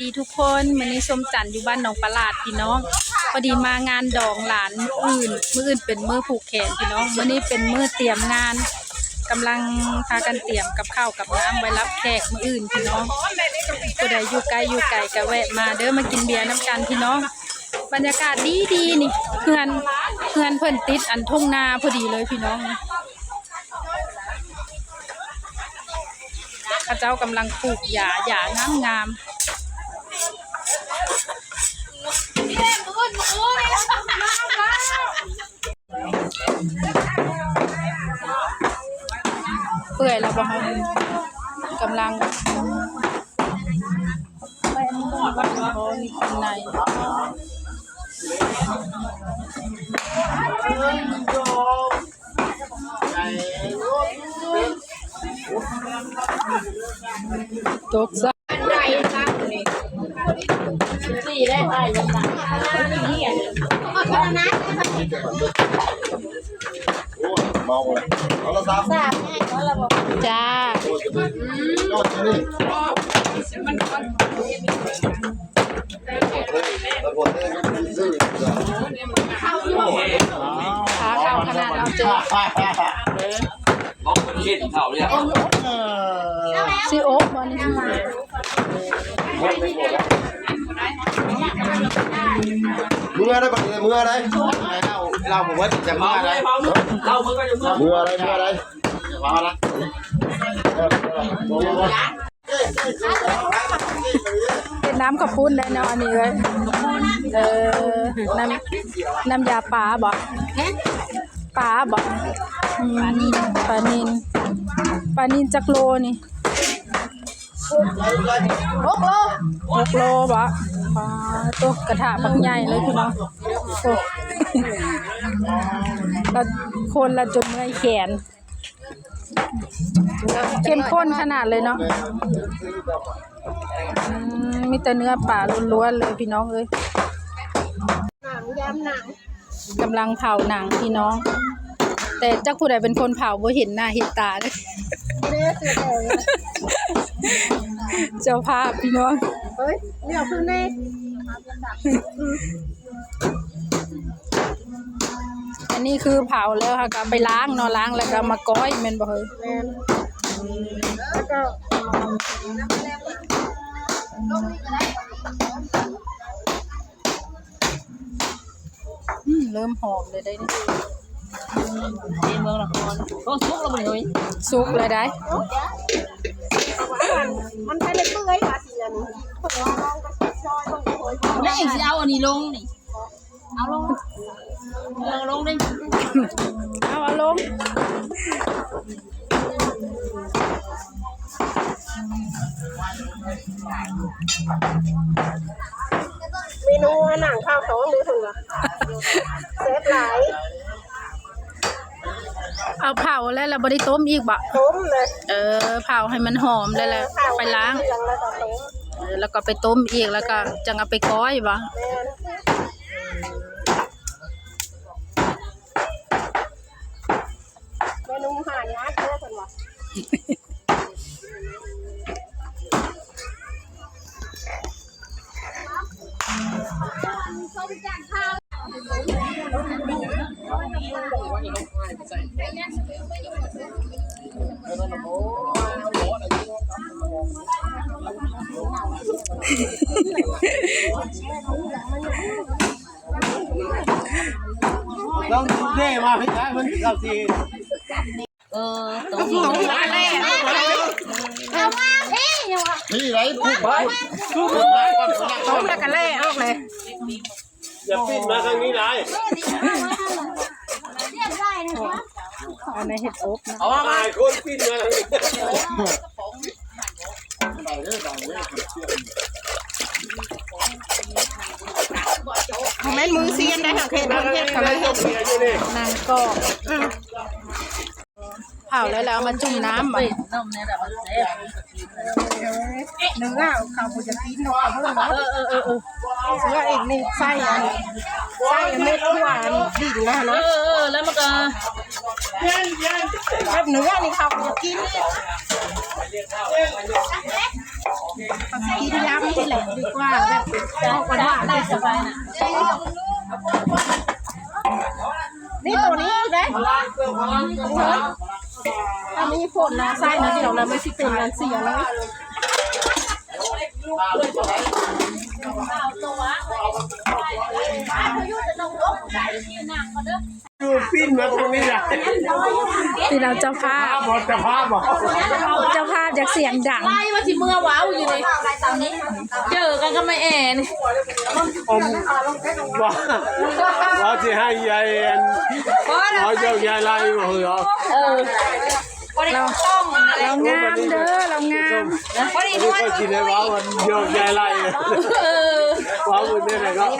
ດີທຸກຄົນ, ມື້ນີ້ຊົມຈັນຢູ່ບ້ານໜອງປາຫຼາດພີ່ນ້ອງ. ພໍດີມາງານດອງຫຼານມື້ອື່ນ, ມື້ອື່ນເປັນມື້ຜູກແຂນພີ່ນ້ອງ, ມື້ນີ້ເປັນມື້ຕຽມງານ, ກຳລັງພາກັນຕຽມກັບເຂົ້າກັບນ້ຳໄວ້ຮັບແຂກມື້ອື່ນພີ່ນ້ອງ. ຜູ້ໃດຢູ່ໃກ້ຢູ່ໄກກະແວະມາເດີ, ມາກິນເບຍນຳກັນພີ່ນ້ອງ. ບັນຍາກາດດີໆ ນີ້ ເຮືອນ ເຮືອນເພິ່ນຕິດອັນທົ່ງນາພໍດີເລີຍພີ່ນ້ອງ. ເຂົາເຈົ້າກຳລັງປູກຢາ, ຢາງາມໆ. ເປື່ອຍແລ້ວບໍ່? ກຳລັງ ໂອ້ ມີເຄື່ອງໃນ. ຕົກຊະ. ເມາແລ້ວ ໂທລະສັບ ຈ້າ. ຂາເຂົ້າຂະໜາດເນາະເຈົ້າ. ຊິອົບບໍ່ນີ້? ເມືອໄດ໋ ບັດນີ້ເມືອໄດ໋. ເລົ່າ ເລົ່າບໍ່ເບິດຈະເມືອໄດ໋. ເມືອໄດ໋ ເມືອໄດ໋. ເອົາລະ ເຮັດນ້ຳເຂົ້າປຸ້ນໄດ້ເນາະ ອັນນີ້ເອີຍ. ເອີ ນ້ຳ ນ້ຳຢາປາບໍ? ປາບໍ? ອືມ ປານິນ ປານິນ ປານິນຈັກໂລນີ້? ຫົກໂລ ຫົກໂລບໍ? ປາໂຕ ກະທະບັກໃຫຍ່ເລີຍພີ່ນ້ອງ. ໂອ້ ລະຄົນລະຈົນເມື່ອຍແຂນ. ເຂັ້ມຂຸ້ນຂະໜາດເລີຍເນາະ. ອືມ ມີແຕ່ເນື້ອປາລ້ວນໆ ເລີຍພີ່ນ້ອງເອີຍ. ໜັງ ຢາມໜັງ ກຳລັງເຜົາໜັງພີ່ນ້ອງ, ແຕ່ຈັກຜູ້ໃດເປັນຄົນເຜົາ ບໍ່ເຫັນໜ້າເຫັນຕາເລີຍ. ເຈົ້າພາບພີ່ນ້ອງ. ເອີຍ ແນວຄືແນ່. ອັນນີ້ຄືເຜົາແລ້ວ ເຮົາກະເອົາໄປລ້າງເນາະ, ລ້າງແລ້ວກະເອົາມາກ້ອຍແມ່ນບໍ່ເຮີຍ? ແມ່ນ. ແລ້ວກະ ອືມ ເລີ່ມຫອມເລີຍໄດ໋ນີ້. ເມືອງນະຄອນ. ໂອ້ ສຸກແລ້ວບໍ່ນີ້ເຮີຍ? ສຸກແລ້ວໄດ໋. ມັນ ມັນທັນໄດ້ເປື່ອຍວ່າຊິອັນນີ້. ແມ່ຊິເອົາອັນນີ້ລົງນີ້. ເອົາລົງ ເອົາລົງເດ້. ເອົາ ເອົາລົງ. ເມນູອາຫານຂາວທອງເດ້ເພິ່ນວ່າ ແຊບຫຼາຍ. ເອົາເຜົາແລ້ວ ແລ້ວບໍ່ໄດ້ຕົ້ມອີກບໍ? ຕົ້ມເລີຍ. ເອີ ເຜົາໃຫ້ມັນຫອມແລ້ວ ແລ້ວໄປລ້າງ. ເອີ ແລ້ວກໍຕົ້ມ. ເອີ ແລ້ວກໍໄປຕົ້ມອີກ ແລ້ວກໍຈັ່ງເອົາໄປກ້ອຍບໍ? ແມ່ນ. ເມນູຫາຍາກເດີເພິ່ນວ່າ. ລອງເດ້ມາພິຈານມັນເຂົ້າຊິ. ເອີ ຕົງ ຕົງ ເອົາມາພີ້ ພີ້ໄດ້ ພຸ້ນ ພຸ້ນ ຕົງແລ້ວກະແລ່ອອກເລີຍ. ຢ່າປິ່ນມາທາງນີ້ຫຼາຍ. ອັນນີ້ເຫັດອົບນະ. ເອົາມາ ຫຼາຍຄົນປິ່ນມາທາງນີ້. ບໍ່ແມ່ນມືຊຽນໄດ໋ ຫາກເຮັດ ເຮັດກະເລີຍເຮັດ. ໜັງກອບ. ເຜົາແລ້ວ ແລ້ວເອົາມາຈຸ່ມນ້ຳ. ເນື້ອເຂົາບໍ່ຢາກກິນເນາະ. ເອີ ເອີ ເອີ ເອີ ເສືອອີກນີ້ໃສ່ອັນ ໃສ່ເມັດຖົ່ວດິນນະ. ເອີ ເອີ ແລ້ວມັນກະ ແບບເນື້ອນີ້ເຂົາບໍ່ຢາກກິນ. กินยำนี่แหละดีกว่า แบบออกหวานๆ สบายนะ นี่ตัวนี้อีกเด้ ถ้ามีฝนนะ ใส่นะ เดี๋ยวแล้วมันสิเป็นอันเสียเลย อยู่ปิ้นมาทางนี้ล่ะ พี่น้องเจ้าภาพ เจ้าภาพบ่ เจ้าภาพบ่ เจ้าภาพอยากเสียงดัง ไล่ว่าสิเมือว้าวอยู่นี่ เจอกันกับแม่แอน ว่า ว่าสิให้ยายอัน บ่นะ ว่าเจ้ายายไล่บ่เหรอ เออ ลาว ลาวงามเด้อ ลาวงาม พอดี อันนี้ก็สิได้ว่าวันเดียวยายไล่ เออ ว่ามื้อนี้แหละเนาะ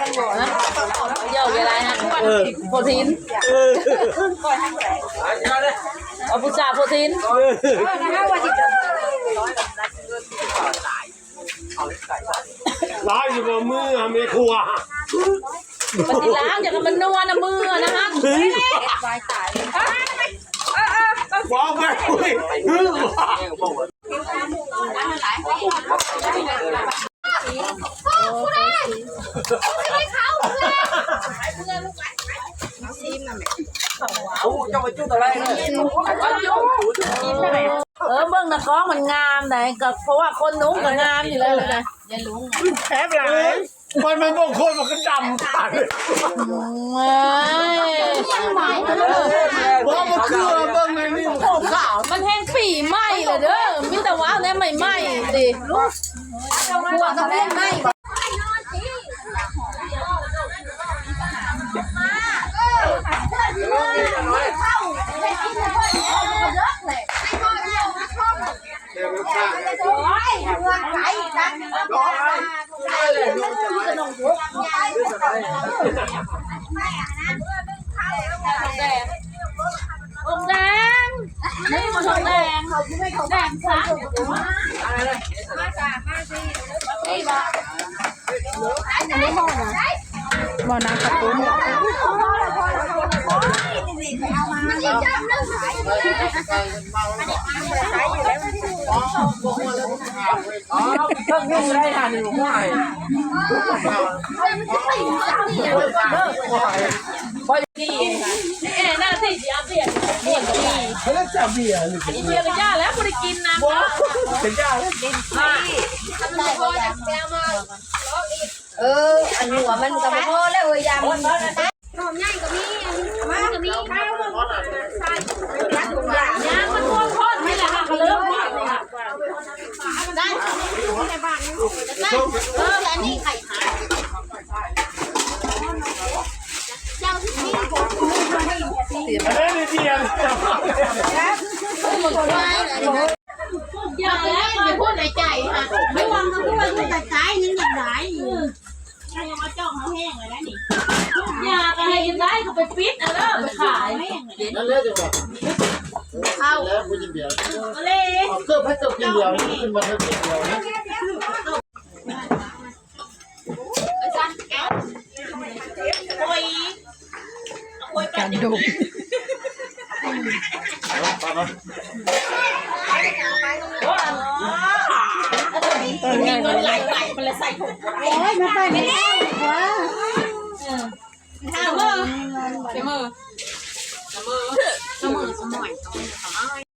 เดียวยายไล่นะ เออ โพธิน เออ เอาผู้สาวโพธิน เออ หลายอยู่บ่ มือแม่ครัว ปฏิล้างอย่าให้มันนัวนะ มือนะฮะ เฮ้ย ตาย ตาย เออ เออ เออ บอกไป เฮ้ย เฮ้ย เออ เบิ่งนะ กล้องมันงามได๋ ก็เพราะว่าคนนุ่งก็งามอยู่แล้วนะ แซ่บหลาย มัน มันบ่คน มันก็ดำตาย เอ้ย ว่ามันคือเบิ่งในนี่ มันแฮงปีใหม่ล่ะเด้อ มีแต่ว่าแนวใหม่ๆ ติ หัวก็แม่นใหม่ ทองแดง นี่มันทองแดง แดงซะ บ่น้ำกระปุ้น เออ หน้าที่สิเอาเบียร์ เบียร์ก็มี แล้วจะเบียร์หรือ อันนี้เบียร์ก็ย่าแล้ว บ่ได้กินน้ำ บ่ แล้ว จะย่าแล้ว อ่ะ เออ อันหัวมันก็บ่พอแล้วเอ้ย ยาม หอมใหญ่ก็มี อันนี้ก็มี ข้าวก็มี ยางมันพวกโคตรนี่แหละค่ะ ก็เริ่มว่า ได้ เออ อันนี้ไข่หา เจ้าที่นี่ อันนี้เดียว อย่าแล้ว อย่าพูดในใจค่ะ ไม่วางก็พูดในใจ ยังอยากได้อยู่ ยังมาจ้องเอาแห้งเลยนะนี่ อย่าไปให้ยังได้ก็ไปปิดเอาเด้อ ไปขาย นั่นแหละจังหวะ เอา แล้วผู้หญิงเดียว เอาเลย เอาเกือบให้เกือบกินเดียวนี่ ขึ้นมาเท่ากินเดียวนะ โอ้ย การดม มีเงินหลายใบ มันเลยใส่ถุง โอ้ย มันไปไม่ได้หรอกวะ เออ เสมอ เสมอ เสมอ สมอย